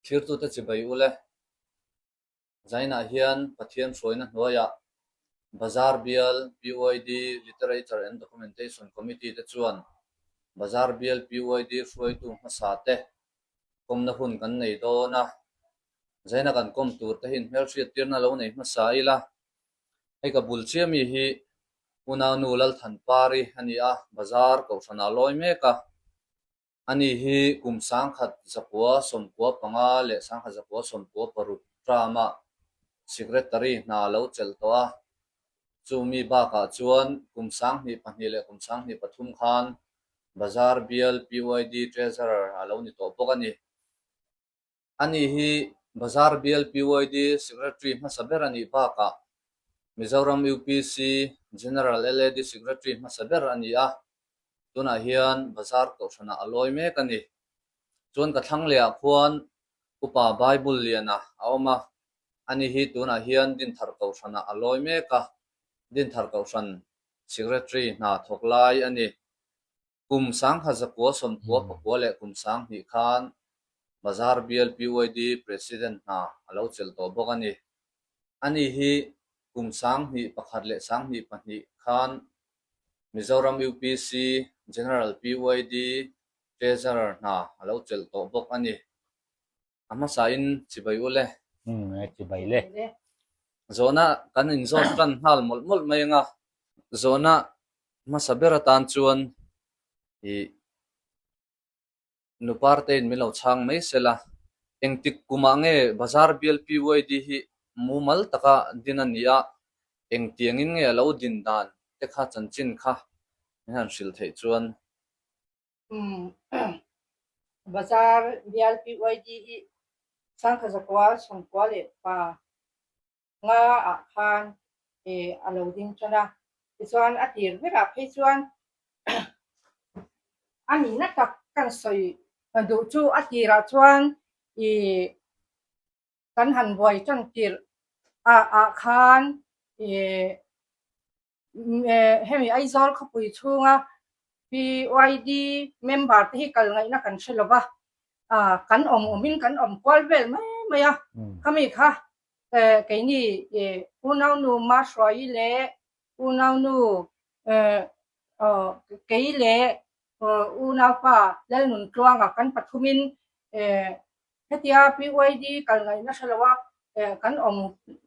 Thlirtute chibai u le. Zainah hian Pathian hruaina hnuaiah Bazar Bial PYD Literature and Documentation Committee te chuan Bazar Bial PYD hruaitu hmasa te kawmna hun kan nei dawn a. Zaina kan kawm tur te hi inhmelhriat tirna lo nei hmasa ila. Hei ka bul chiah mi hi Unaunu Lalthanpari a ni a, Bazar Kohhranah a lawi mek a. Ani hi kum 1995 leh 1996 term-ah Secretary hna a lo chelh tawh a. Chumi bakah chuan kum 2002 leh kum 2003 khan Bazar Bial PYD Treasurer a lo ni tawh bawk a ni. Ani hi Bazar Bial PYD Secretary hmasa ber a nih bakah Mizoram UPC General LAD Secretary hmasa ber a ni a, tunah hian Bazar Kohhranah a lawi mek a ni. Chuan ka thlang lehah khuan Upa Bible Liana a awm a, ani hi tunah hian Dinthar Kohhranah a lawi mek a, Dinthar Kohhran Secretary hna thawk lai a ni. Kum 1999 leh kum 2000 khan Bazar Bial PYD President hna a lo chelh tawh bawk a ni. Ani hi kum 2001 leh 2002 khan Mizoram UPC General PYD Treasurer hna a lo chelh tawh bawk a ni. A hmasain chibai u le. Umm chibai le. Zawhna kan inzawt tan nghal mawlh mawlh mai anga zawhna hmasa ber atan chuan ih Nupartein min lo chhang mai sela, engtik kumah nge Bazar Bial PYD hi mumal taka din a ni a, engtiangin nge a lo din dan te kha chanchin kha min han hrilh theih chuan. Bazar Bial PYD hi 1995 ah khan a lo ding tan a, tichuan a tir berah phei chuan a nihna tak kan sawi duh chu a tirah chuan ih kan han buai tan tirh ah khan ih Hemi Aizawl khawpui chhunga PYD member te hi kal ngaihna kan hre lo va, kan awm awmin kan awm kual vel mai mai a. Khami kha keini unaunu Mahruaii leh unaunu kei leh unaupa Lalnuntluanga kan pathumin Hetia PYD kal ngaihna hre lo a kan awm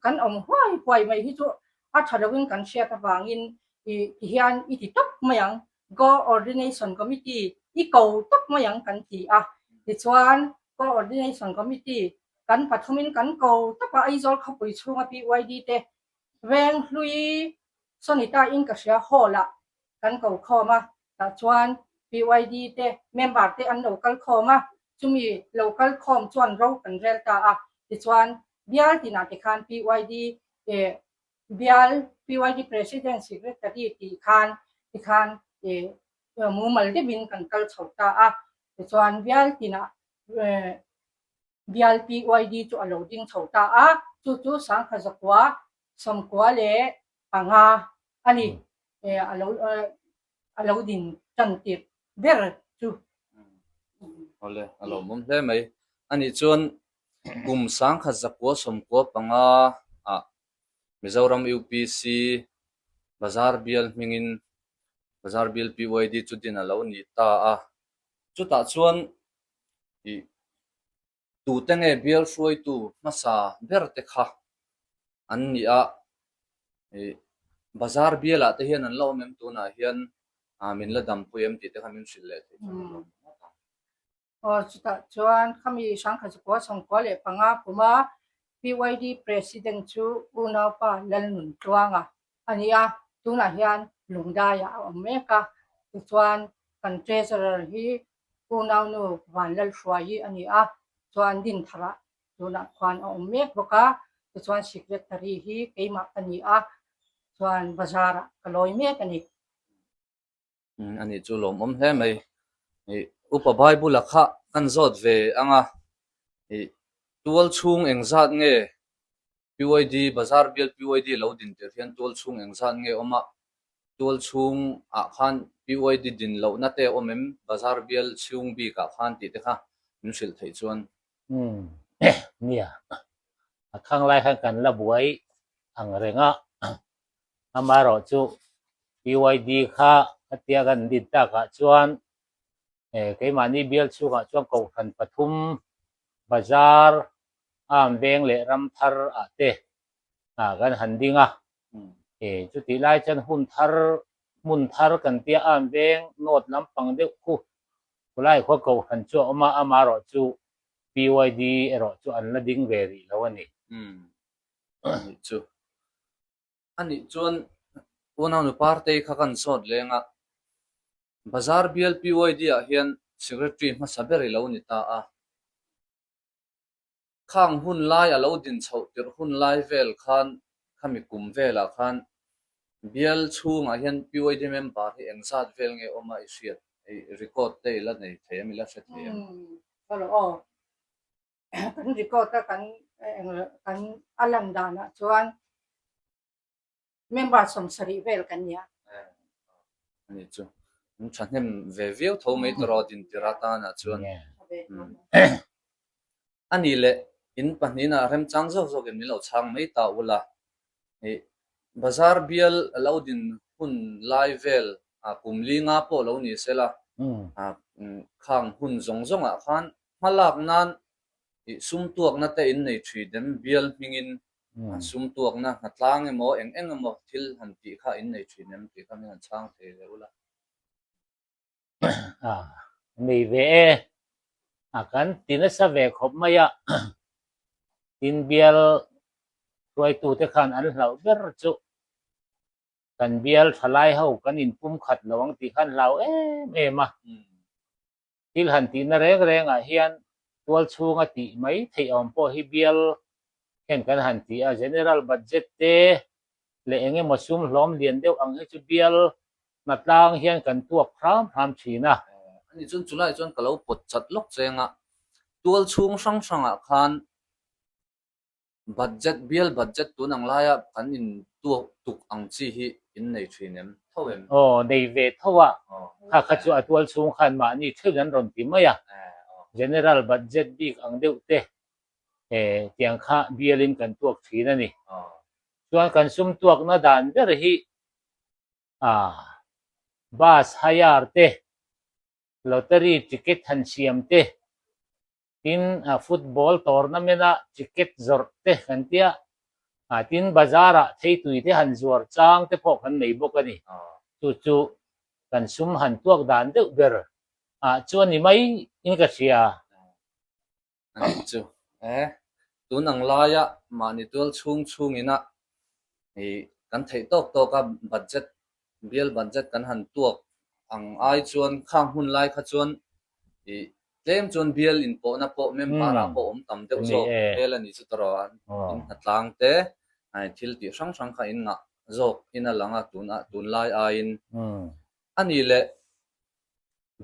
kan awm huai huai mai hi chu a tha loin kan hriat avangin i ti hian i ti tawp mai ang, Co-ordination Committee i ko tawp mai ang kan ti a. Tichuan Co-ordination Committee kan pathumin kan ko tawp a, Aizawl khawpui chhunga PYD te Venghlui Sonita in ka hria hall ah kan ko khawm a, Tah chuan PYD te member te an lo kal khawm a, chumi lo kal khawm chuan ro kan rel ta a, tichuan bial tinah te khan PYD eh bial PYD President Secretary tih khan tikhan eh mumal deuhin kan kal chho ta a, tichuan bial tinah eh bial PYD chu a lo ding chho ta a, chu chu 1995 a ni. A lo a lo din tan tirh ber chu. Awle, a lo mawm hle mai. Anih chuan kum 1995 ah Mizoram UPC Bazar Bial hmingin Bazar Bial PYD chu din a lo ni ta a. Chutah chuan ih Tute nge bial hruaitu hmasa ber te kha an ni a, ih bazar bialah te hian an la awm em tunah hian min la dampui em tih te kha min hrilh leh theih chuan a lawm ngawt ang. Aw chutah chuan khami 1995 kuma PYD President chu unaupa Lalnuntluanga a ni a, tunah hian Lungdaiah a awm mek a, tichuan kan Treasurer hi Unaunu Vanlalhruaii a ni a, chuan Dintharah tunah khuan a awm mek bawk a, tichuan Secretary hi keimah ka ni a, chuan bazarah ka lawi mek a ni. A nih chu lawmawm hle mai. Upa Bible-a kha kan zawt ve ang a, tual chhung engzat nge PYD, Bazar bial PYD lo din tir hian tual chhung engzat nge awm a, tual chhung ah khan PYD din lohna te a awm em, Bazar bial chhung bik ah khan tih te kha min hrilh theih chuan. Umm. Nia, a khang lai khan kan la buai ang reng a, amaherawhchu PYD kha khatia kan din takah chuan keimahni bial chhungah chuan Kohhran pathum, Bazar, Arm Veng leh Ramthar ah te kan han ding a. Chutih lai chuan hun thar, hmun thar kan tia Arm Veng North lampang deuh khu khulai khua Kohhran chu a awm a, amaherawhchu PYD erawh chu an la ding ve rih lo a ni. Umm anih chu. Anih chuan unau nu Partei kha kan sawt leng a, Bazar bial PYD ah hian Secretary hmasa ber i lo ni ta a. Khang hun lai a lo din chhoh tirh hun lai vel khan khami kum velah khan bial chhungah hian PYD member hi engzat vel nge awm a i hriat? I record te i la nei thei em? I la hre thei em? Umm hello aw. Kan record a kan kan a lan danah chuan member 70 vel kan nia. Ani chu an thahnem ve viau tho mai tawh din tir atana chuan. Ani leh in pahnihna remchang zawk zawkin min lo chhang mai ta ula. Ih bazar bial a lo din hun lai vel ah kum li nga pawh lo ni sela ah khang hun zawng zawngah khan hma lak nan ih sum tuakna te in nei thin em bial hmingin sum tuakna hnatlang emaw eng eng emaw thil han tih kha in nei thin em tih kha min han chhang thei ve ula. Nei ve e, a kan ti nasa ve khawp mai a, tin bial hruaitute khan an hlauh ber chu kan bial thalai ho kan inpum khat lo ang tih kha an hlau em em a, thil han tihna reng rengah hian tual chhunga tih mai theih awm pawh hi bial hian kan han ti a, general budget te leh eng emaw sum hlawm lian deuh ang hi chu bial hnatlang hian kan tuak hram hram thin a. Ani chuan chulai chuan ka lo pawt chat lawk cheng a, tual chhung hrang hrangah khan Budget, bial budget tun ang laia kan in tuak tuk ang chi hi in nei thin em? Tho em? Aw, nei ve tho a. Kha kha chu a tual chhung khan mahni theuhin an rawn ti mai a. General budget bik ang deuh te tiang kha bialin kan tuak thin a ni. Chuan kan sum tuakna dan ber hi bus hire te, lottery ticket han siam te, Tin, football tournament-a ticket zawrh te kan tia, tin bazar-ah theitui te han zuar chang te pawh kan nei bawk a ni. Chu chu kan sum han tuak dan deuh ber ah chuan ni mai in ka hria. A nih chu e, tun ang laia mahni tual chhung chhungina kan theih tawk tawka budget Bial budget kan han tuak ang ai chuan khang hun lai kha chuan ih tlem chuan bial inpawhna pawh member ah pawh awm tam deuh zawk hmel a nih chu tawh a, in hnatlang te thil tih hrang hrang kha in ngah zawk in a lang a tun ah tunlai aiin a nih leh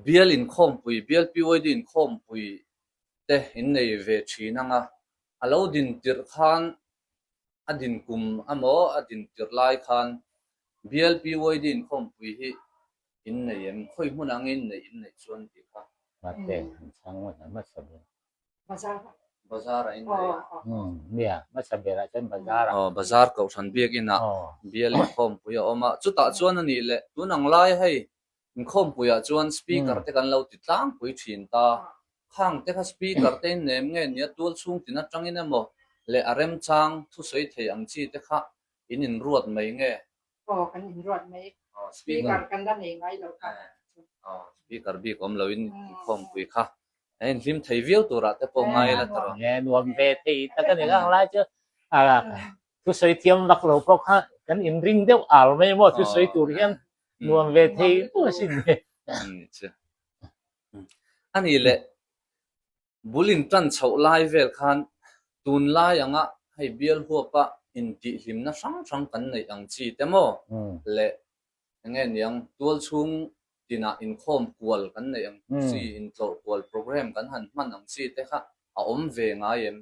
bial inkhawmpui bial PYD inkhawmpui te in nei ve thin ang a, a lo din tirh khan A din kum amaw a din tirh lai khan bial PYD inkhawmpui hi in nei em? Khawi hmun ang in neih in neih chuan tih kha. Mate an chhang ngawt a hmasa ber. Bazar ah. Bazar ah in nei a. Umm nia hmasa ber ah chuan bazar ah. Aw bazar kohhran biakin ah bial inkhawmpui a awm a chutah chuan a nih leh tun ang lai hei Inkhawmpuiah chuan speaker te kan lo ti tlangpui thin ta. Khang te kha speaker te in nem nge nia tual chhung tin atangin emaw leh a remchang thusawi thei ang chi te kha in inruat mai nge? Aw kan inruat mai. Speaker kan la nei ngai lo kha. Aw speaker bik awm loin inkhawmpui kha a inhlim thei viau turah te pawh ngai la ta rawh. Nge nuam ve thei tak a ni ngang lai chu thusawi thiam vak lo pawh kha kan inring deuh al mai maw thusawi tur hian nuam ve thei pawh a sin e. A nih leh bul in tan chhoh lai vel khan tunlai anga hei bial huapa intihhlimna hrang hrang kan neih ang chi te maw leh enge niang tual chhung tinah inkhawm kual kan neih ang chi intlawh kual program kan han hman ang chi te kha a awm ve ngai em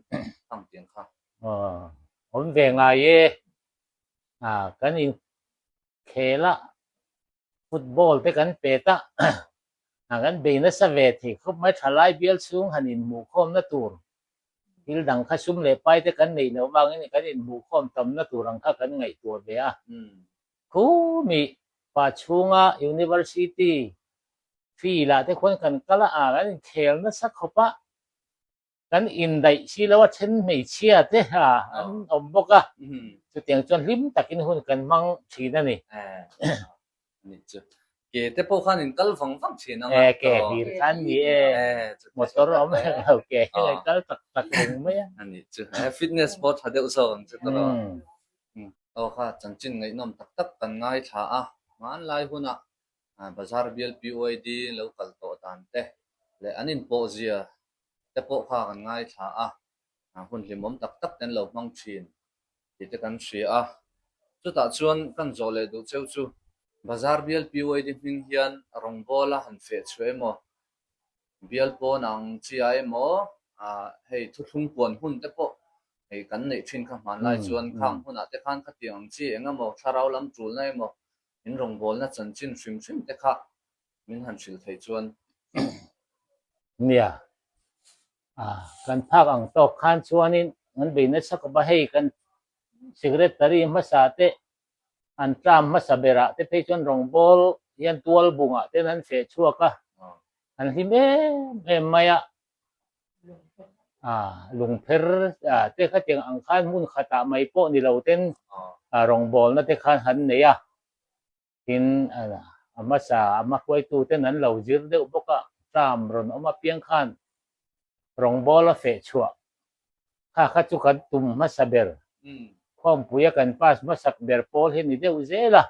ang tiang kha. Awm ve ngai e kan in Khel a, football te kan pet a, kan bei nasa ve thei khawp mai, thalai bial chhung han inhmuhkhawmna tur Thil dang kha sum leh pai te kan neih loh vangin kan inhmuhkhawm tamna tur ang kha kan ngaihtuah ve a. Khumi pa chhunga University fee lah te khuan kan kal a, kan inkhel nasa khawp a. Kan indaih si lo a then hmeichhia te an awm bawk a, chutiang chuan hlim takin hun kan hmang thin a ni. Ke te pawh khan in kal vang vang thin ang a. E, ke hlir khan ni e, motor a awm hek lo, ke hi a kal tak tak reng mai a. A nih chu, fitness pawh tha deuh zawk ang chu ka rawh. Aw kha chanchin ngaihnawm tak tak kan ngaithla a, hmanlai hunah Bazar bial PYD lo kal tawh dan te leh an inpawh zia te pawh kha kan ngaithla a, hun hlimawm tak tak te an lo hmang thin tih te kan hria a. Chutah chuan kan zawh leh duh cheu chu Bazar bial PYD hming hian rawngbawl a han feh chhuah emaw, bial pawn ang chi ah emaw, hei thuthlung puan hun te pawh hei kan neih thin kha hmanlai chuan khang hunah te khan khatiang ang chi eng emaw thlarau lam tulna emaw In rawngbawlna chanchin hrim hrim te kha min han hrilh theih chuan. Nia, kan phak ang tawk khan chuanin an bei nasa khawp a, hei kan secretary hmasa te an term hmasa berah te phei chuan rawngbâwl hian tual bungah ten an feh chhuak a, an hlim em em mai a. Lungpher te khatiang ang khan hmun khatah mai pawh ni lo ten rawngbawlna te khan han nei a, tin a hmasa a hmahruaitu ten an lo zir deuh bawk a, term rawn awm apiang khan rawngbawla feh chhuah kha kha chu kan tum hmasa ber, khawmpuia kan pass hmasak ber pawl hi ni deuh zel a.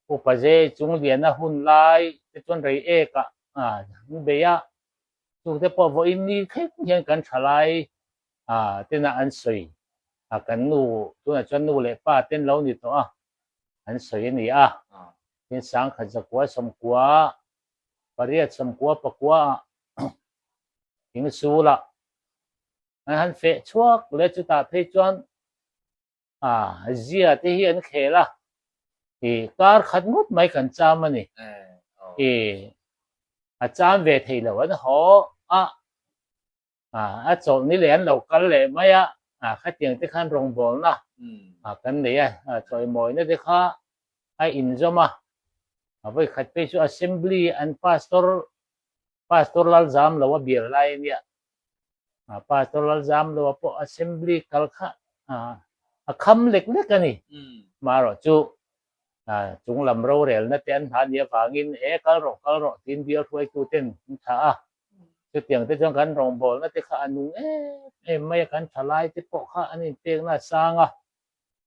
Upa Zei Chungliana hun lai te chuan rei ekah an bei a, chungte pawh vawiin ni thleng hian kan thalai tena an sawi a, kan nu tunah chuan nu leh pa ten lo ni tawh a, an sawi a ni a. Tin sangkhat zakua sawmkua pariat sawmkua pakua ah thingsulah an han feh chhuak leh chutah phei chuan A zia te hi an khel a, i kar khat ngawt mai kan cham a ni. I a cham ve thei lo an haw a, a chawlh ni leh an lo kal leh mai a, khatiang te khan rawngbawlna kan nei a, chawimawina te kha a inzawm a, a vawikhat phei chu assembly an pastor Pastor Lalzamloa bial lai a nia. Pastor Lalzamloa pawh assembly kal kha a kham lek lek a ni. Marawh chu chung lam rorelna te an hna nih avangin e kal rawh kal rawh tiin bial hruaitu ten an thlah a. Chutiang te chuan kan rawngbawlna te kha a nung em em mai a, kan thalai te pawh kha an inpekna a sang a,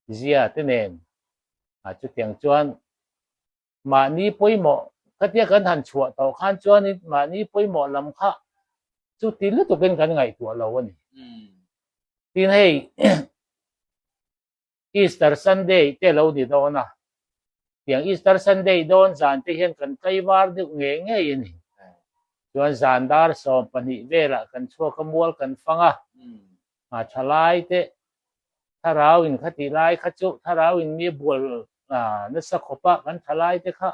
zia te nen. Chutiang chuan Mahni pawimawh khatia kan han chhuah tawh khan chuanin mahni pawimawh lam kha chuti lutukin kan ngaihtuah lo a ni. Tin hei Easter Sunday te lo ni dawn a, tiang Easter Sunday dawn zan te hian kan tlaivar deuh ngei ngei a ni. Chuan zan dar 12 velah kan chhuak a mual kan fang a, a thalai te Thlarau in kha tih lai kha chu thlarau in mi bual nasa khawp a kan thalai te kha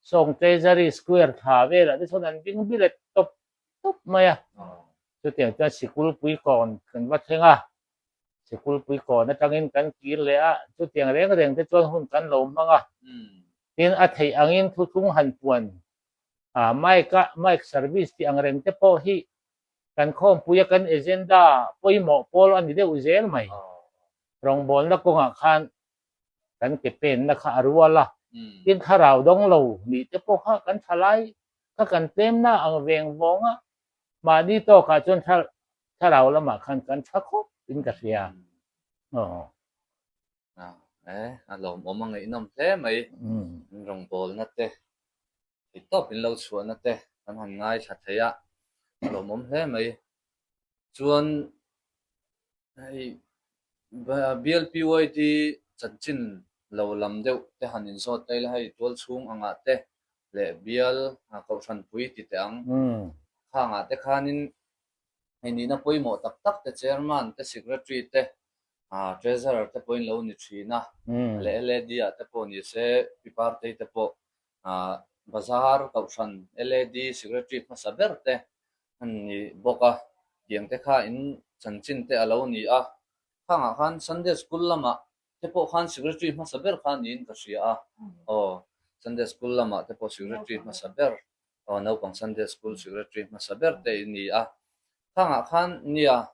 Sawng Treasury Square thla velah te chuan an bing bilet tawp tawp mai a. Chutiang chuan sikul puikawn kan va thleng a, sikul puikawn atangin kan kir leh a, chutiang reng reng te chuan hun kan lo hmang a. Tin, a theih angin thuthlung han puan mic a mic service tih ang reng te pawh hi Kan khawmpuia kan agenda pawimawh pawl a ni deuh zel mai. Rawngbawlna kawngah khan kan ke penna kha a rual a, tin thlarau dawng lo nih te pawh kha kan thalai kha kan tlemna ang veng vawng a, mahni tawkah chuan thlarau lamah khan kan tha khawp in ka hria. Aw. E, a lawmawm a ngaihnawm hle mai. Rawngbawlna te Thei tawp in lo chhuahna te kan han ngaithla thei a, a lawmawm hle mai. Chuan hei BLPYD chanchin lo lam deuh te han inzawt ta ila hei tual chhung angah te leh bial kohhran pui ti teh ang khangah te khanin hei nihna pawimawh tak tak te chairman te secretary te treasurer te pawhin lo ni thin a leh LAD ah te pawh ni se pi partei te pawh Bazar Kohhran LAD Secretary hmasa ber te an ni bawk a. Tiang te kha in chanchin te a lo ni a, khangah khan Sunday School lamah te pawh khan Secretary hmasa ber kha niin ka hria a, aw Sunday School lamah te pawh Secretary hmasa ber, aw naupang Sunday School Secretary hmasa ber te i ni a, khangah khan nia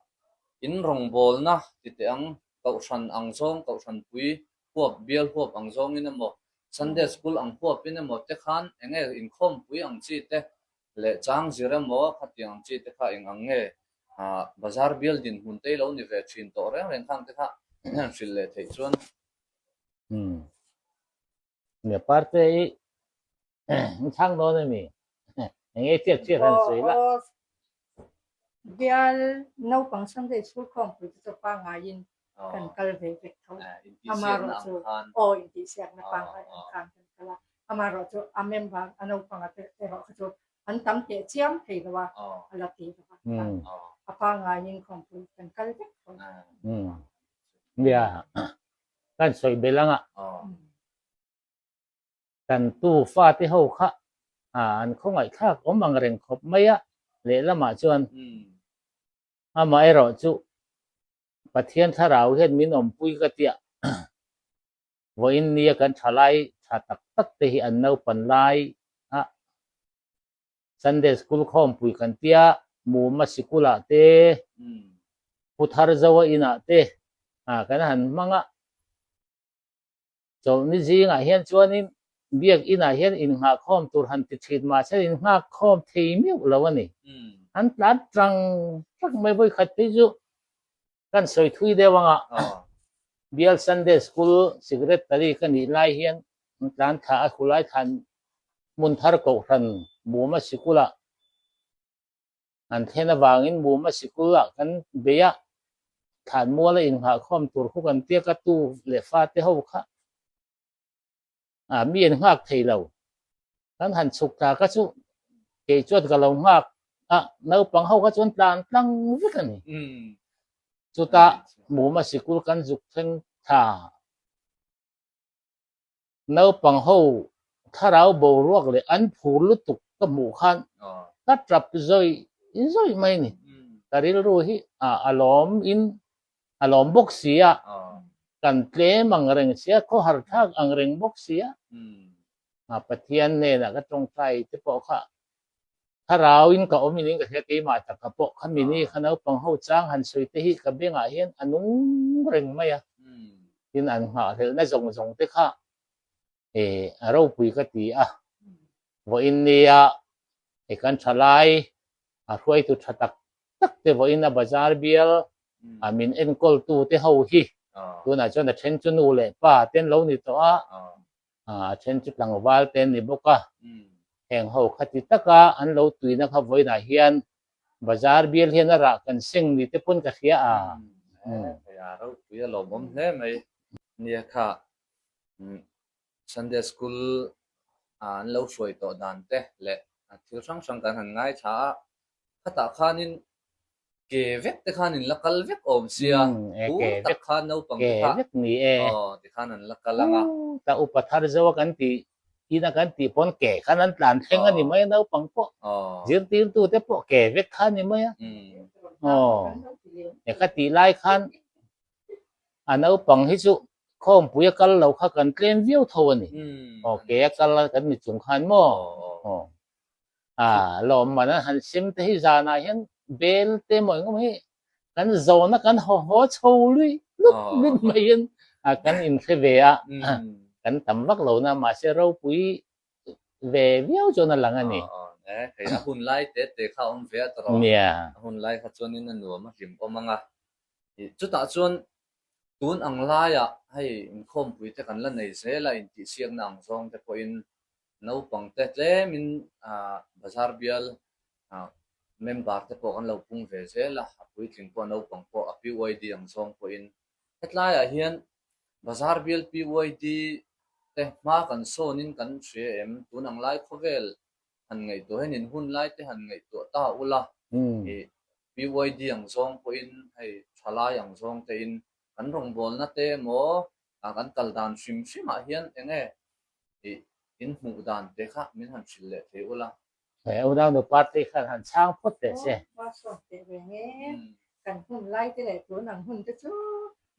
in rawngbawlna ti teh ang, kohhran ang zawng, kohhran pui huap, bial huap ang zawngin emaw, Sunday School ang huapin emaw te khan eng nge inkhawmpui ang chi te leh chang zir emaw khatiang ang chi te kha eng ang nge bazar bial dinhmun te lo ni ve thin tawh reng reng khang te kha an hrilh leh theih chuan. Umm. Nia parte i in chhang dawn a mi? Eng nge chiat chiat han sawi la. Bial naupang Sunday school khawmpui te chu pangaiin kan kal ve vek tho. Amaherawhchu aw intihsiakna pangngai ang khan kan kal a, amaherawhchu a member a naupanga te erawh kha chu an tam teh chiam thei lo a, a la ti lo a, a pangaiin khawmpui kan kal vek tho. Nia, kan sawi belh anga. Kan tu fate ho kha an khawngaihthlak awm ang reng khawp mai a, lehlamah chuan amaherawh chu Pathian thlarau hian min awmpui ka tia vawiin nia kan thalai tha tak tak te hi an naupan lai a Sunday school khawmpui kan tia Muma sikulah te Pu Tharzoa inah te kan han hmang a. Chawlhni zingah hian chuanin biak inah hian innghahkhawm tur han ti thin mahse innghakkhawm thei meuh lo a ni. An tlan tang tak mai vawikhat phei chu kan sawi thui deuh anga Bial Sunday School Secretary ka nih lai hian an tlan thla a khulai thlan hmun thar kohhran Muma sikulah An thlen avangin Muma sikulah kan bei a, thlanmuala innghahkhawm tur khu kan tia ka tu leh fate ho kha mi an nghak thei lo. Kan han chhuk thla kha chu kei chuan ka lo nghak a, naupang ho kha chuan tlan tlang vek a ni. Chutah Muma sikul kan zuk thleng thla. Naupang ho thlarau boruak leh an phur lutuk ka hmuh khan ka tap zawih zawih mai a ni. Ka rilru hi a lawm in a lawm bawk si a, kan tlem ang reng si a, khawhar thlak ang reng bawk si a, Pathian hnenah ka tawngtai te pawh kha thlarau in ka awm in ka hria keimah taka pawh khami ni kha naupang ho chang han sawi te hi ka bengah hian a nung reng mai a. Tin an nghahhlelhna zawng zawng te kha eh a ropui ka ti a, vawiin nia eh kan thalai a hruaitu tha tak tak te vawiin a bazar bial a min enkawl tu te ho hi tunah chuan a then chu nu leh pa te an lo ni tawh a, a then chu tlangval te an ni bawk a, heng ho khati taka an lo tuina kha vawiinah hian Bazar bial hian a rah kan seng ni te pawn ka hria a. Hei a ropui a lawmawm hle mai. Nia kha Sunday School an lo hruai tawh dan te leh thil hrang hrang kan han ngaithla a, khatah khanin ke vek te khan in la kal vek awm sia, phur tak khan naupang te kha aw tikhan an la kal ang a. Ta upa thar zo a kan tih Ina kan tih pawn ke khan an tlan thleng a ni mai a naupang pawh zirtirtu te pawh ke vek kha a ni mai a. Aw e ka tih lai khan a naupang hi chu khawmpui a kal lo kha kan tlem viau tho a ni. Aw ke a kal a kan ni chung khan maw? Aw a lawmman an han sim te hi zanah hian bel te maw engemaw hi kan zawna kan haw haw chho lui lut lut maiin kan inhre ve a, kan tam vak lo na mahse ropui ve viau chuan a lang a ni. Hei a hun lai te te kha a awm ve a tawrh. A hun lai kha chuanin a nuam a hlim awm ang a. Chutah chuan tun ang laiah hei inkhawmpui te kan la nei zel a, intihsiakna ang zawng te pawhin naupang te tlemin bazar bial Member te pawh kan lo pung ve zel a, a puitling pawh naupang pawh a PYD ang zawng pawhin hetlaiah hian bazar bial PYD te hma kan sawnin kan hria em? Tun ang lai khawvel han ngaihtuah hian in hun lai te han ngaihtuah ta ula ih PYD ang zawng pawhin hei thalai ang zawng tein kan rawngbawlna te emaw kan kal dan hrim hrimah hian eng nge ih in hmuh dan te kha min han hrilh leh thei ula. He unaunu party khan han chhang phawt teh se. Aw, sawn teh reng e. Kan hun lai te leh tun ang hun te chu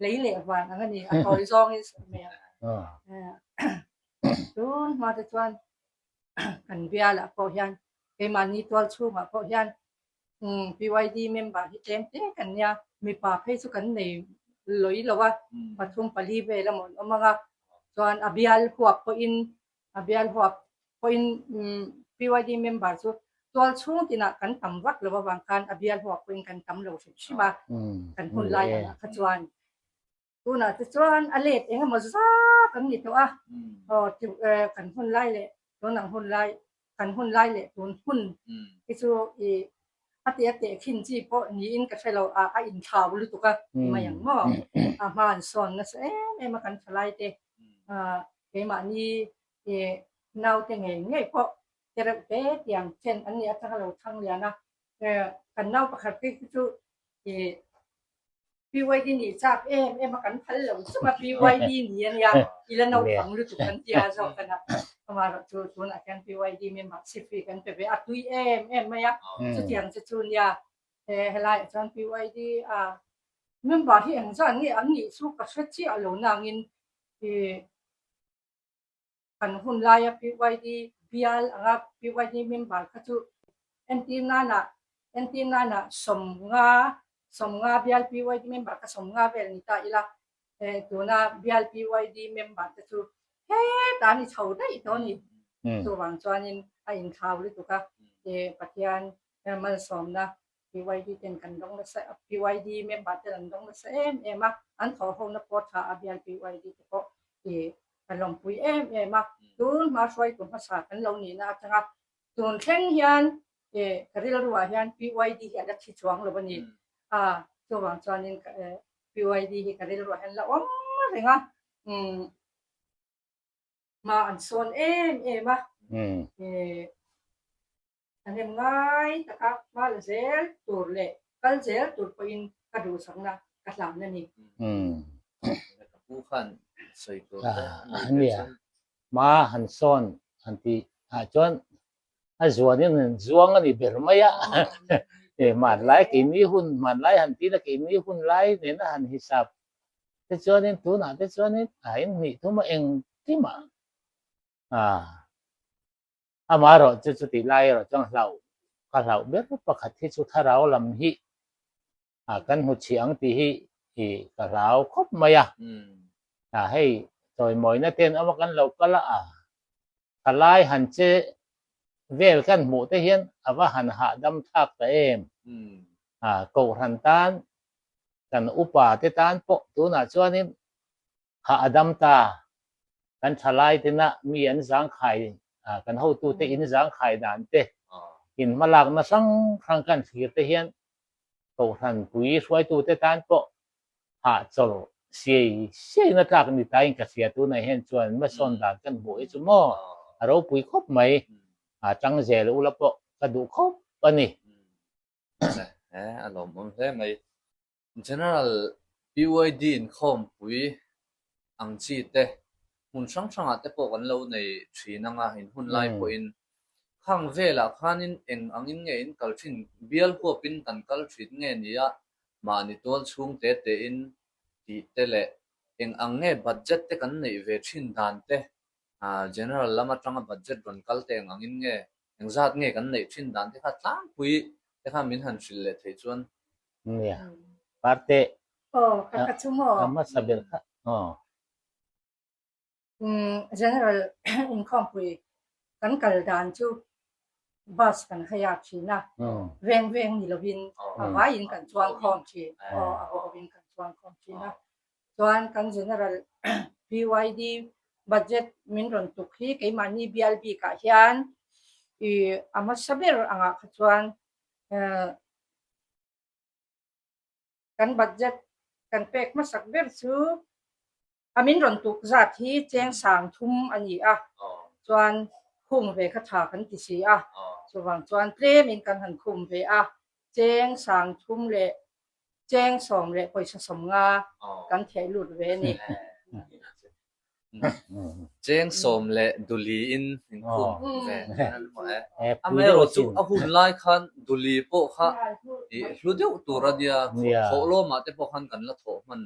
lei leh van ang a ni, a tawi zawngin sawi mai ang. Tun hma te chuan kan bialah pawh hian keimahni tual chhungah pawh hian PYD member hi tlem te kan nia, mipa phei chu kan nei lawi lo a, pathum pali vel a mawn awm ang a, chuan a bial huap pawhin a bial huap pawhin PYD member chu tual chhung tinah kan tam vak lo avang khan a bial huap pawhin kan tam lo hrim hrim a, kan hun lai angah kha chuan. Tunah te chuan a let eng emaw zat an ni tawh a, aw kan hun lai leh tun ang hun lai, kan hun lai leh tun hun hi chu i a teh a teh khin chi pawh niin ka hre lo a, a inthlau lutuk a ti mai ang maw? A hma an sawn nasa em em a kan thalai te, keimahni naute ngei ngei pawh te reuh te tiang chen an nih atanga lo thang lian a, kan nau pakhat phei khi chu i PYD nih chak em em a kan phal lo chunga PYD ni a nia i la naupang lutuk kan tia zawk kan a amaherawh chu tunah hian PYD membership hi kan pe ve a tui em em mai a chutiang che chu nia helaiah chuan PYD a member hi engzat nge an nih chu ka hre chiah lo nangin i Kan hun laia PYD bial anga PYD member kha chu entir nana entir nana sawmnga sawmnga bial PYD member kha sawmnga vel ni ta ila tuna bial PYD member te chu hetah an i chho daih tawh a ni. Chuvang chuanin a inthlau lutuk a, Pathian malsawmna PYD ten kan dawng nasa PYD member ten an dawng nasa em em a, an thawhhona pawh tha a bial PYD te pawh i ka lawmpui em em a, tun hma hruaitu hmasa kan lo nihna atanga tun thleng hian i ka rilruah hian PYD hi a la thi chuang lo a ni a, chuvang chuanin PYD hi ka rilruah hian la awm reng a, umm hma an sawn em em a, i A hnem ngai taka hma la zel tur leh kal zel tur pawhin ka duhsakna ka hlan a ni. Ka pu khan sawi tur te a nei ve Nia, chuan. hma han sawn han tih ah chuan a zuanin an zuang a ni ber mai a. Hmanlai keini hun, hmanlai han tina keini hun lai nena han hisap te chuanin tunah te chuanin a inhnih thum a engkimah a. Amaherawh chu chutih lai erawh chuan hlauh ka hlauh ber pakhat hi chu thlarau lam hi kan hmu chhi ang tih hi ka hlau khawp mai a. Hei chawimawina ten awm a kan lo kal a, thalai han che vel kan hmuh te hian a va han hahdam thlak ta em. Kohhran tan kan upa te tan pawh tunah chuanin Hah a dam ta. Kan thalai tena mi an zangkhai, kan hotute in zangkhai dan te, in hmalakna hrang hrang kan thlir te hian Kohhran pui hruaitute tan pawh hahchawlh siai siaina tlak ni tain ka hria. Tunah hian chuan hmasawn dan kan hmuh hi chu maw a ropui khawp mai. A tang zel ula pawh ka duh khawp a ni. A lawmawm hle mai. General PYD inkhawmpui ang chi te hmun hrang hrangah te pawh kan lo nei thin anga in hun lai pawhin khang velah khanin eng angin nge in kal thin bial huapin kan kal thin nge nia mahni tual chhung te tein tih te leh eng ang nge budget te kan neih ve thin dan te General lam atanga budget rawn kal te eng angin nge engzat nge kan neih thin dan te kha tlangpui te kha min han hrilh leh theih chuan Nia, parte. Aw, ka ka chu maw? Ka hmasa ber kha, aw. General inkhawmpui kan kal dan chu bus kan hei a thin a, veng veng ni lovin a vaiin kan chuang khawm thin, aw a huhovin kan chuang khawm thin a. Chuan kan General PYD budget min rawn tuk hi keimahni bial bikah hian i a hmasa ber angah kha chuan Kan budget kan pek hmasak ber chu a min rawn tuk zat hi cheng sang thum a ni a, chuan khum ve kha tha kan ti si a, chuvang chuan tlemin kan han khum ve a, cheng sang thum leh cheng sawm leh pawisa sawmnga kan theh lut ve a ni. Cheng sawm leh Duli in in khum ve e. Amaherawh chu a hun lai khan Duli pawh kha i hlu deuh tur a nia, thawhlawmah te pawh khan kan la thawh hman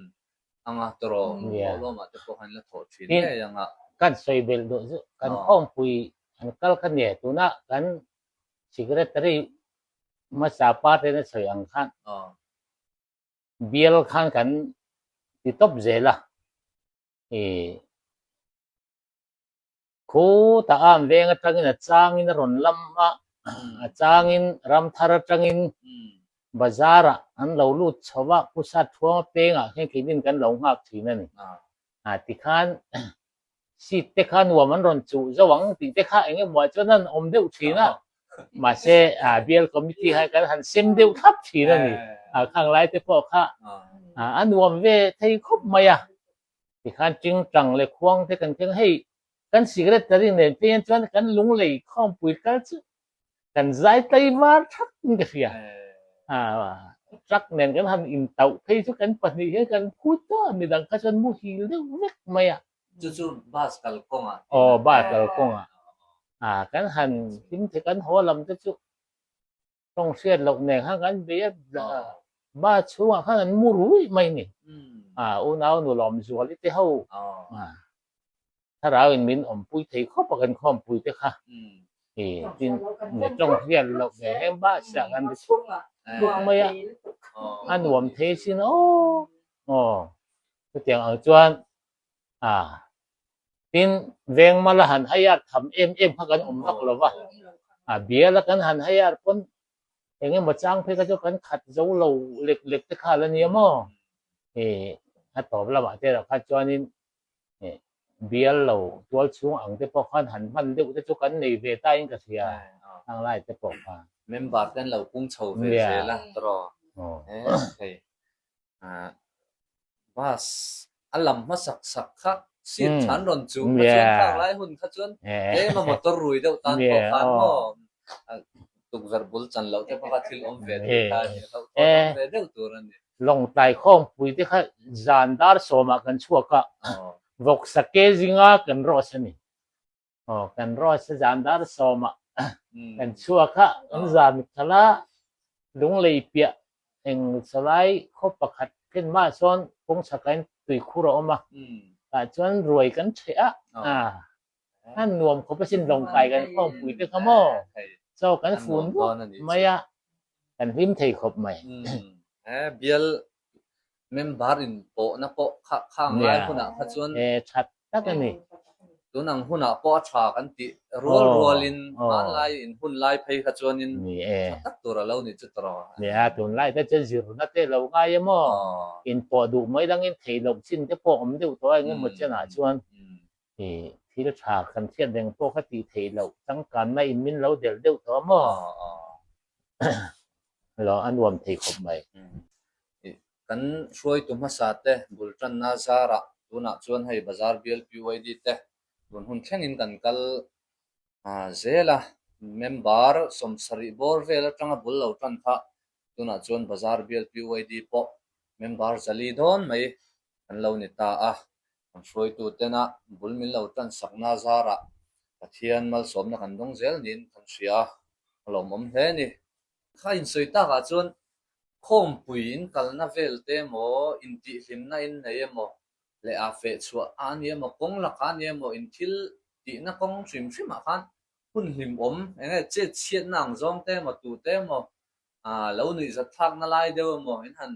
anga tawraw, thawhlawmah te pawh khan la thawh thin ngei anga. Kan sawi belh duh chu kan khawmpui an kal kha nia, tuna kan secretary hmasa pa ten a sawi ang khan bial khan kan ti tawp zel a. I Khutah am veng atangin a changin a rawn lam a, a changin ramthar atangin bazar ah an lo lut chho a, Pu Sathuanga pengah khian keinin kan lo nghak thin a ni. A tikhan seat te kha nuam an rawn chuh zo ang tih te kha eng emaw ah chuan an awm deuh thin a, mahse bial committee kha kan han sem deuh thlap thin a ni. Khang lai te pawh kha a nuam ve thei khawp mai a. Tikhan tingtang leh khuang te kan keng hei kan secretary nen phei hian chuan kan lunglei khawmpui kal chu kan zai tlai var thak in ka hria. Truck nen kan han intauh phei chu kan pahnih hian kan phut ta midang kha chuan muhil deuh vek mai a. Chu chu bus kal kawngah. Aw bus kal kawngah. Kan han hlim thei kan haw lam te chu Tawng hriat loh nen khan kan bei a, ba chhungah khan an mu ruih mai a ni. A unau nu Lawmzuali te ho thlarau in min awmpui thei khawp a kan khawmpui te kha. Tin, tawng hriat loh nen hian ba chhiah kan ri thuk thuk mai a, a nuam thei sin aw aw. Chutiang ang chuan a Tin, vengmala han haiar tham em em kha kan awm vak lo va, a biala kan han haiar pawn eng emaw chang phei kha chu kan khat zo lo lek lek te kha la nia maw? Ih, a tawp lamah te erawh kha chuanin ih bial lo tual chhung ang te pawh khan han hman deuh te chu kan nei ve ta in ka hria, khang lai te pawh kha. Member te an lo pung chho ve zel a, tawraw? Hei, Bus a lam hmasak sak kha seat than rawn chuh kha chuan khang lai hun kha chuan tlem a motor rui deuh tan pawh khan maw tukverh bul chan loh te pawh kha thil awm ve tur kha a ni hlauh thawn awm ve deuh tur a ni. Lawngtlai khawngpui te kha zan dar sawmah kan chhuak a, vawksa ke zinga kan rawh a ni. Aw kan rawt a zan dar sawmah kan chhuak a, kan zan khalh a, lunglei piah eng sawlai khaw pakhat khen mah sawn kawng chhakain tuikhur a awm a, tah chuan ruai kan ṭheh a, a nuam khawp asin lawngkai kan khawmpui te kha maw, chaw kan fun ruak mai a, kan hlim thei khawp mai. Bial member in pawhna pawh kha khang lai hunah kha chuan that tak a ni. Tun ang hunah pawh a tha kan tih rual rualin hmanlai in hun lai phei kha chuanin tha tak tur a lo ni chu tawh. Nia, tunlai te chuan zirna te lo ngai em aw, inpawh duh mai dangin theih loh chin te pawh awm deuh tawh a engemaw chenah chuan thil tha kan hriat reng pawh kha tih theih loh changkanna in min lo delh deuh tawh a maw? Lo a nuam thei khawp mai. Kan hruaitu hmasa te bul tanna zarah tunah chuan hei Bazar bial PYD te tun hun thlengin kan kal zel a, member 70 bawr vel atanga bul lo tan kha tunah chuan Bazar bial PYD pawh member 400 dawn mai kan lo ni ta a, kan hruaitu tena bul min lo tan sakna zarah Pathian malsawmna kan dawng zel niin kan hria a, a lawmawm hle a ni. Kha insawi takah chuan khawmpui in kalna vel te emaw, intihhlimna in nei emaw leh a feh chhuah a ni emaw, kawng lakah a ni emaw, in thil tihna kawng hrim hrimah khan hun hlimawm eng nge chet chhiatna ang zawng te emaw, tute emaw lo nuihzat thlakna lai deuh emaw in han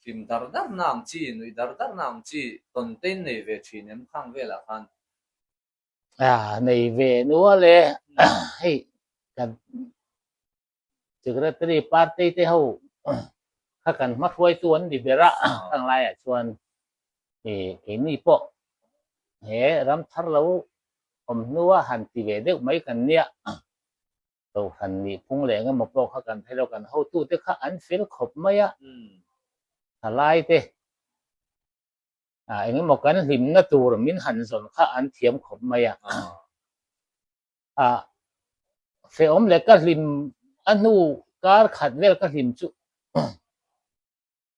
hlim dar darna ang chi, nuih dar darna ang chi tawn te in nei ve thin em khang velah khan? A nei ve nual e, hei kan secretary party te ho kha kan hmahruaitu an ni ber a, khang laiah chuan keini pawh he ram thar lo awm hnua han ti ve deuh mai kan nia. Kohhran nih phung leh engemaw pawh kha kan thei lo, kan hotute kha an fel khawp mai a, thalai te engemaw kan hlimna tur min han zawn kha an thiam khawp mai a, a hrehawm leh ka hlim a hnu kar khat vel ka hlim chu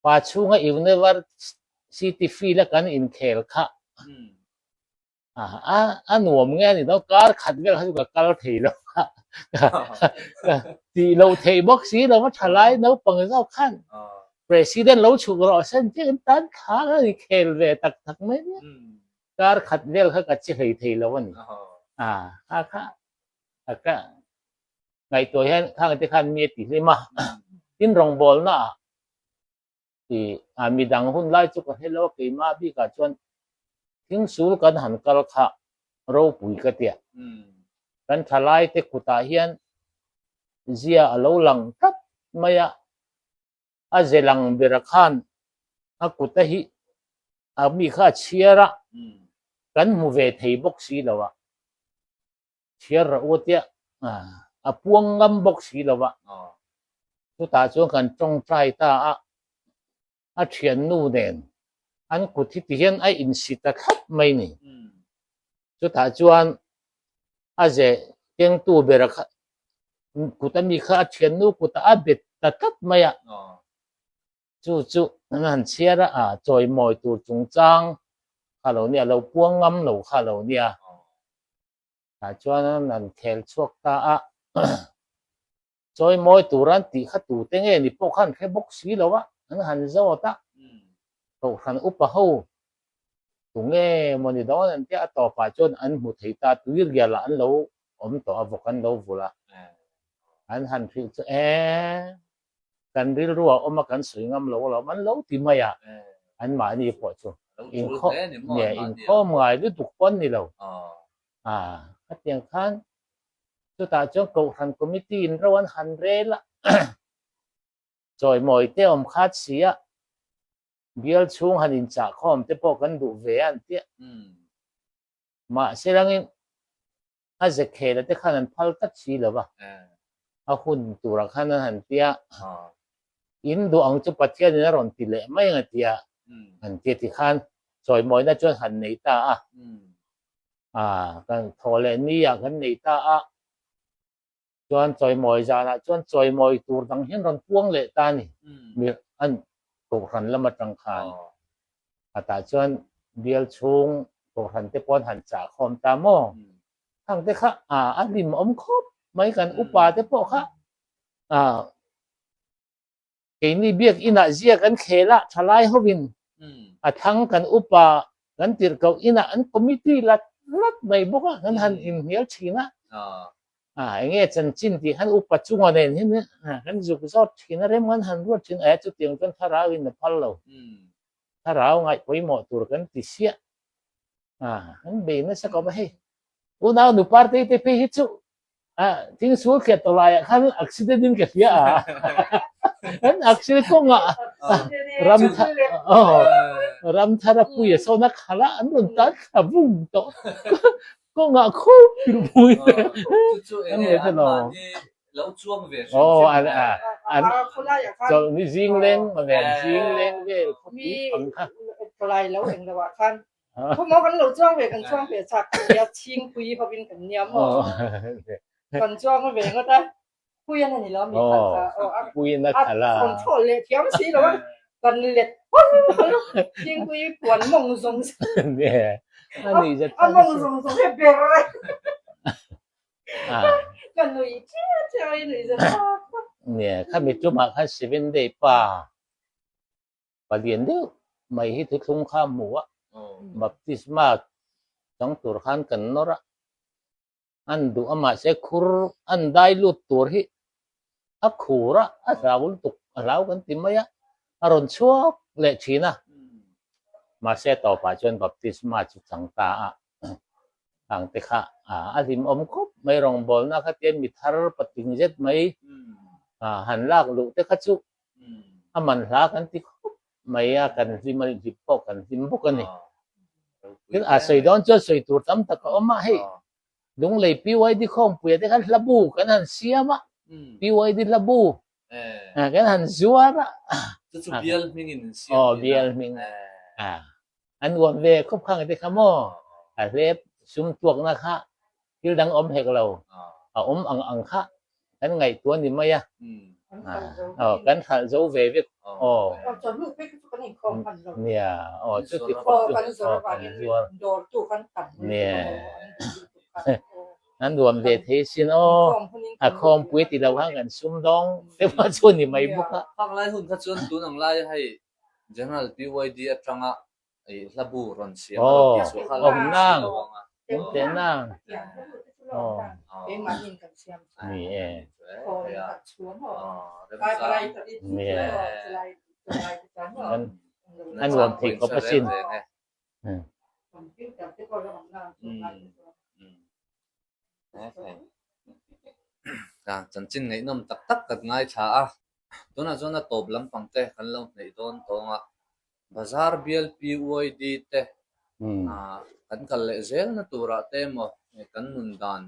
pa chhunga University field a kan inkhel kha. A a nuam nge a ni dawn kar khat vel kha chu ka kal thei lo a tih loh theih bawk si lo a thalai naupang zawk khan president lo chhuk rawh se an tih an tan thla a ni khel ve tak tak mai nia kar khat vel kha ka chi hlei thei lo a ni a kha kha ka ngaihtuah hian khang te khan mi a ti hlim a tin rawngbawlna ah Ti a midang hun lai chu ka hre lo a, keimah bikah chuan thingsul kan han kal kha ropui ka tia. Kan thalai te kutah hian zia a lo lang tlat mai a, a ze lang bera khan a kuta hi a mi kha a chhiar a, kan hmu ve thei bawk si lo a. Chhiar rawh u tia a puang ngam bawk si lo va. Chutah chuan kan tawngtai ta a, a thiannu nen an kut hi ti hian a insi ta thlap mai ni. Chutah chuan a ze kengtu bera kha kut ami kha a thiannu kutah a bet ta tlat mai a. Chu chu an han chhiar a, chawimawi tur chungchang kha lo nia, lo puang ngam lo kha lo nia. Tah chuan an khel chhuak ta a, chawimawi tur an tih kha tute nge ni pawh kha an hre bawk si lo a, an han zawt a, Kohhran upa ho tunge maw ni dawn an tia a tawpah chuan an hmu thei ta, tuirial ah an lo awm tawh a, vawk an lo vulh a, an han hrilh chu e. Kan rilru a awm a kan sawi ngam lo alawm an lo ti mai a, anmahni pawh chu inkhawm ngai lutuk pawh an ni lo. Khatiang khan chutah chuan Kohhran Committee in ro an han rel a, chawimawi te awm khat si a, bial chhung han inchahkhawm te pawh kan duh ve a an ti a. Mahse langin a ze khel a te khan an phal tlat si lo va, a hun turah khan an han ti a, in duh ang chu Pathianin a rawn ti leh mai ang a ti a, an ti a tikhan chawimawina chuan han nei ta a, kan thaw leh ni ah kan nei ta a, chuan chawimawi zanah chuan chawimawi tur dang hian rawn puang leh ta a ni, mi an Kohhran lam atang khan khatah chuan bial chhung Kohhran te pawh an han chah khawm ta maw? Khang te kha a hlim awm khawp mai kan upa te pawh kha keini biak inah zia kan khel a thalai hovin a thlang kan upa kan tirh koh inah an committee lat lat mai bawk a kan han inhnial thin a enge chanchin tih khan upa chunga nen hian kan zuk zawt thin a rem kan han ruat thin a chutiang chuan thlarau in a phal lo thlarau ngaih pawimawh tur kan ti siah an bei nasa khawp a hei unau nu parte te phei hi chu thing sul khiat tawh laiah khan accident in ka hria a an accident kawngah ram ram thar a pui a sawn a khala an rawn tan thla vung tawh kawngah khup pui an nei ta lo aw an an chawlhni zing leng zing leng vel khawpui pang kha palai lo eng lo ah khan Khaw kan lo chuang ve kan chuang ve chak nia chhingpui hovin kan nia maw kan chuang ve ngawt a pui an ani lo mi khat kha aw a pui na khala control leh thiam si lo a kan let chhingpui puan mawng zawng ani zet a mawng zawng zawng he ber kan nui chiah chiah ai nui zet ne khami tumah khan seven day pa Palian deuh mai hi thuthlung kha a hmu a, baptisma chang tur khan kan nawr a, an duh a mahse khur an dai lut tur hi a khur a, a hlau lutuk a hlau kan ti mai a, a rawn chhuak leh thin a, mahse tawpah chuan baptisma chu chang ta a, ang te kha a hlimawm khawp mai rawngbawlna kha tian mi thar patling zet mai han lak luh te kha chu A man hla kan ti khawp mai a, kan hlim a, hlim pawh kan hlim bawk a ni. Tin, a sawi dawn chuan sawi tur tam tak a awm a, hei Lunglei PYD khawmpuia te khan hla bu kan han siam a, PYD hla bu kan han zuar a. Chu chu bial hmingin an siam tih na. Aw, bial hming. An uam ve khawp khang te kha maw? A hlep sum tuakna kha thil dang awm hek lo, a awm ang ang kha kan ngaihtuah ni mai a. Aw kan hralh zo ve vek aw. Nia aw chuti khawp chu aw kan zuar nia an nuam ve thei sin aw a khawmpui ti lo khan kan sum dawng te pawh chu ni mai bawk a. Phak lai hun kha chuan tun ang lai hei General PYD atanga hla bu rawn siam a rawn tih chhuah kha awm nang awm teh nang aw ni e ni e a nuam thei khawp asin. Chanchin ngaihnawm tak tak kan ngaithla a, tunah chuan a tawp lampang te kan lo hneih dawn tawng a, Bazar bial PYD te kan kal leh zelna turah te emaw kan nun dan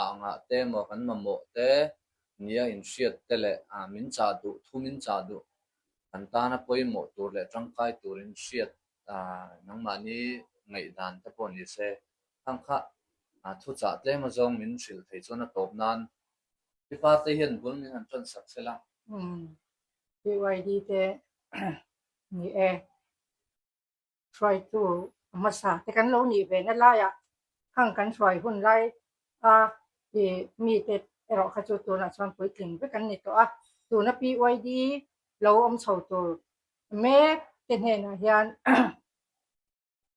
ah ngah te emaw kan mamawh te nia inhriat te leh min chah duh thu min chah duh kan tana pawimawh tur leh tangkai turin hriat nangmahni ngaihdan te pawh ni se. Khang kha thuchah tlem azawng min hrilh thei chuan a tawp nan i pa te hian bul min han tan sak sela. Umm PYD te ni e, hruaitu hmasa te kan lo nih ve na laiah khang kan hruai hun lai a i mite erawh kha chu tunah chuan puitling vek an ni tawh a, tuna PYD lo awm chho tur mek te hnenah hian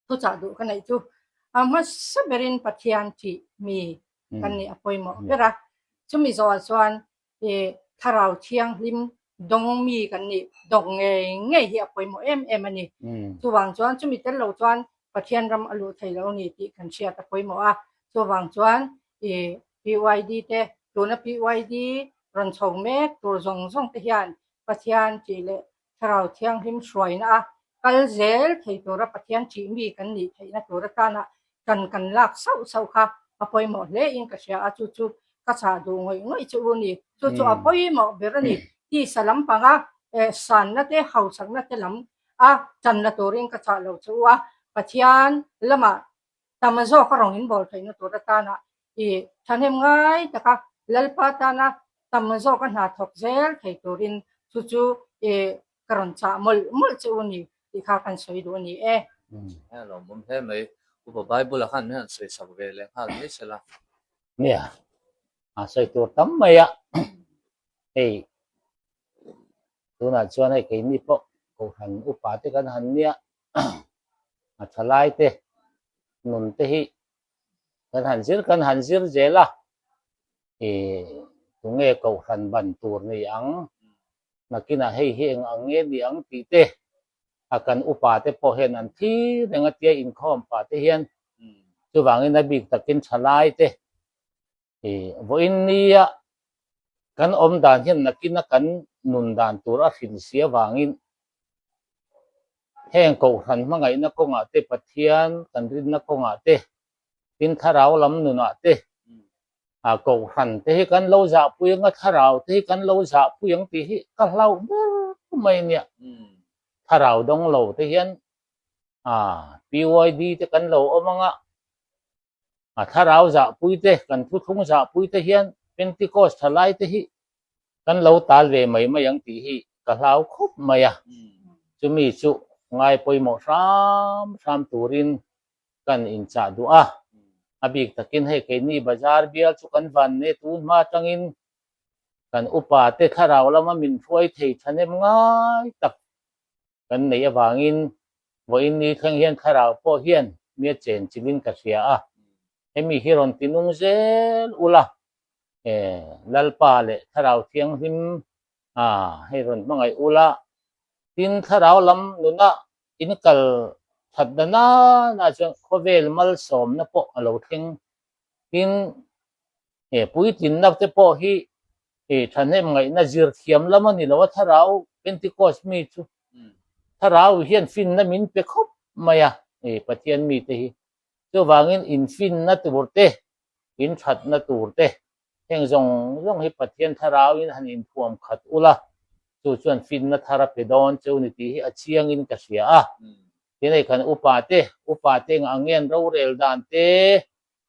Thuchah duh ka neih chu a hmasa berin Pathian thih mi kan nih a pawimawh ber a, chumi zawhah chuan i Thlarau Thianghlim dawng mi kan nih dawng ngei ngei hi a pawimawh em em a ni. Chuvang chuan chumi tel lo chuan Pathian ram a luh thei lo a ni tih kan hriat a pawimawh a, chuvang chuan i PYD te tuna PYD rawn chho mek tur zawng zawng te hian Pathian tih leh Thlarau Thianghlim hruaina a kal zel thei tura Pathian ṭih mi kan nih theihna tur atana kan kan lak sauh sauh kha a pawimawh hle in ka hria a, chu chu ka chah duh ngawih ngawih chu u ni. Chu chu a pawimawh ber a ni. Tisa lampanga sanna te hausakna te lam a channa turin ka chah lo chu u a, Pathian lamah tam zawk a rawn inbawl theihna tur atana i thahnem ngai taka Lalpa tana tam zawk a hna thawk zel thei turin chu chu i ka rawn chah mawlh mawlh che u ni tih kha kan sawi duh a ni e. He a lawmawm hle mai. Upa Bible-a khan min han sawi sak ve leh nghal mai se la. Nia, a sawi tur tam mai a, hei tunah chuan hei keini pawh Kohhran upa te kan han nia a thalai te nun te hi kan han zir kan han zir zel a ih tunge kohhran ban tur ni ang nakinah hei hi eng ang nge ni ang tih te a kan upa te pawh hian an thi reng a tia inkhawm pah te hian chuvangin a bik takin thalai te Ih, vawiin nia kan awm dan hian nakina kan nun dan tur a hrilh si avangin heng Kohhran hmangaihna kawngah te, Pathian kan rinna kawngah te, tin thlarau lam nunah te, ah Kohhran te hi kan lo zahpui ang a, thlarau te hi kan lo zahpui ang tih hi ka hlauh ber mai nia. Thlarau dawng lo te hian ah PYD te kan lo awm ang a, A thlarau zahpui te, kan thuthlung zahpui te hian Pentecost thalai te hi kan lo tal ve mai mai ang tih hi ka hlau khawp mai a. Chumi chu ngai pawimawh hram hram turin kan inchah duh a. A bik takin hei keini bazar bial chu kan van ne tun hma atangin kan upa te thlarau lama min hruai thei thahnem ngai tak kan neih avangin vawiin ni thleng hian thlarau pawh hian mi a chen chilhin ka hria a, hemi hi rawn ti nung zel ula, e Lalpa leh Thlarau Thianghlim a hei rawn hmangaih ula, tin thlarau lam nuna in kal that na nana chuan khawvel malsawmna pawh a lo thleng, tin He puitlinna te pawh hi thahnem ngaihna zir thiam lam a ni lo a, thlarau Pentecost mi chu thlarau hian finna min pe khawp mai a, Pathian mite hi. Chuvangin infinna tur te, inthatna tur te, heng zawng zawng hi Pathian thlarauin han inthuam khat ula, chu chuan finna thar a pe dawn cheu ni tih hi a chiangin ka hria a. Tin hei kan upa te, upa te engah nge an rorel dan te,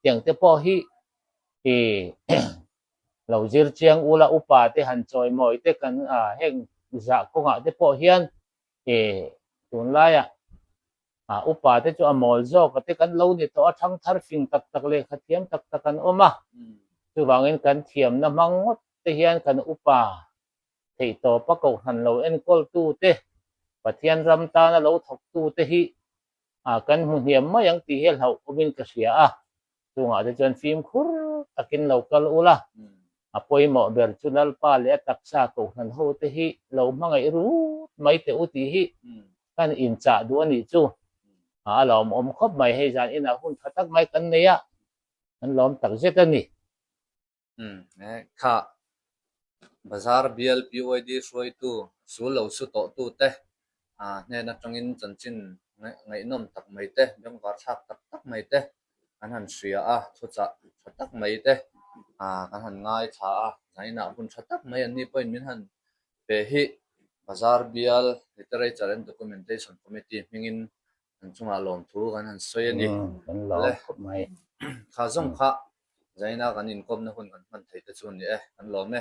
Tiang te pawh hi i Lo zir chiang ula upa te han chawimawi te kan heng zah kawngah te pawh hian e tunlaiah upa te chu a mawl zawk a te kan lo ni tawh a, thangthar fing tak tak lehkha thiam tak tak an awm a, chuvangin kan thiamna hmang ngawt te hian kan upa theihtawpa kohhran lo enkawltu te, Pathian ram tana lo thawktu te hi kan hmu hniam mai ang tih hi a hlauhawmin ka hria a. Chungah te chuan fimkhur takin lo kal ula, a pawimawh ber chu Lalpa leh a taksa kohhran ho te hi lo hmangaih rut mai teh u tih hi kan inchah duh a nih chu. A lawmawm khawp mai, hei zan inah hun tha tak mai kan nei a, kan lawm tak zet a ni. Umm kha Bazar bial PYD hruaitu sul lo su tawh tute hnen atangin chanchin ngaihnawm tak mai te, bengvar thlak tak tak mai te kan han hria a, thuchah tha tak mai te kan han ngaithla a, zainah hun tha tak mai an ni pawhin min han pe hi Bazar bial Literature and Documentation Committee hmingin An chungah lawmthu kan han sawi a ni. Kan lawm khawp mai. Kha zawng kha Zaina kan inkawmna hun kan hman theih te chu a ni e, kan lawm e.